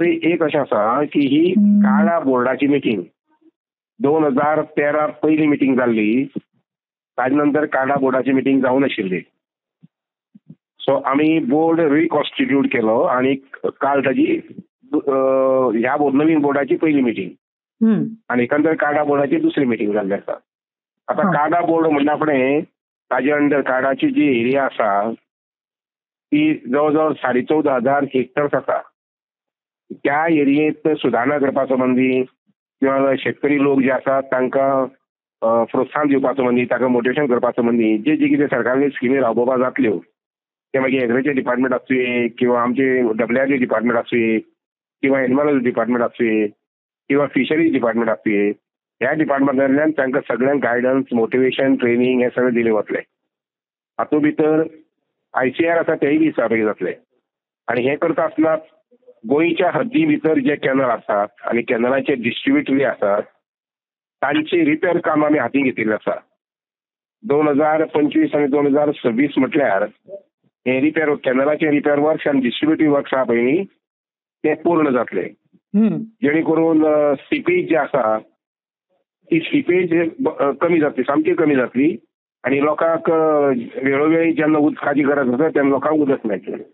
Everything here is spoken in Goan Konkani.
एक अशें आसा की ही काडा बोर्डाची मिटींग 2013 पयली मिटींग जाल्ली, ताजे नंतर काडा बोर्डाची मिटींग जावं नाशिल्ली. सो आमी बोर्ड रिकॉन्स्टिट्यूट केलो आनी काल ताजी ह्या नवीन बोर्डाची पयली मिटींग आनी एकंदर काडा बोर्डाची दुसरी मिटींग जाल्ली आसा. आतां काडा बोर्ड म्हणटा फुडें ताजे अंडर काडाची जी एरिया आसा ती जवळ जवळ 14,500 हेक्टर्स आसा. त्या एरियेंत सुदारणा करपा संबंदी किंवा शेतकरी लोक जे आसात तांकां प्रोत्साहन दिवपा संबंदी, तांकां मोटिवेशन करपा संबंदी जे जे कितें सरकारने स्किमी राबोवपा जातल्यो ते मागीर एग्रीकल्चर डिपार्टमेंट आसुये किंवा आमचे डब्ल्यू डिपार्टमेंट आसुये किंवा एनिमल डिपार्टमेंट आसुये किंवा फिशरीज डिपार्टमेंट आसुये, ह्या डिपार्टमेंटांतल्यान तांकां सगळ्यांक गायडन्स, मोटिवेशन, ट्रेनींग हें सगळें दिलें वतलें. हातूंत भितर ICR आसा तेय बी सहभागी जातले. आनी हें करता आसतना गोंयच्या हद्दी भितर जे कॅनल आसात आनी कॅनलाचे डिस्ट्रिब्युटरी आसात तांची रिपेर काम आमी हातीन घेतिल्लें आसा. 2025 आनी 2026 म्हटल्यार हे रिपेर कॅनलाचे रिपेर वर्क्स आनी डिस्ट्रिब्युटरी वर्क्स आहा पळय न्ही ते पूर्ण जातले, जेणे करून सिपेज जे आसा ती सिपेज कमी जातली, सामकी कमी जातली आनी लोकांक वेळोवेळी जेन्ना उदकाची गरज आसा तेन्ना लोकांक उदक मेळटलें.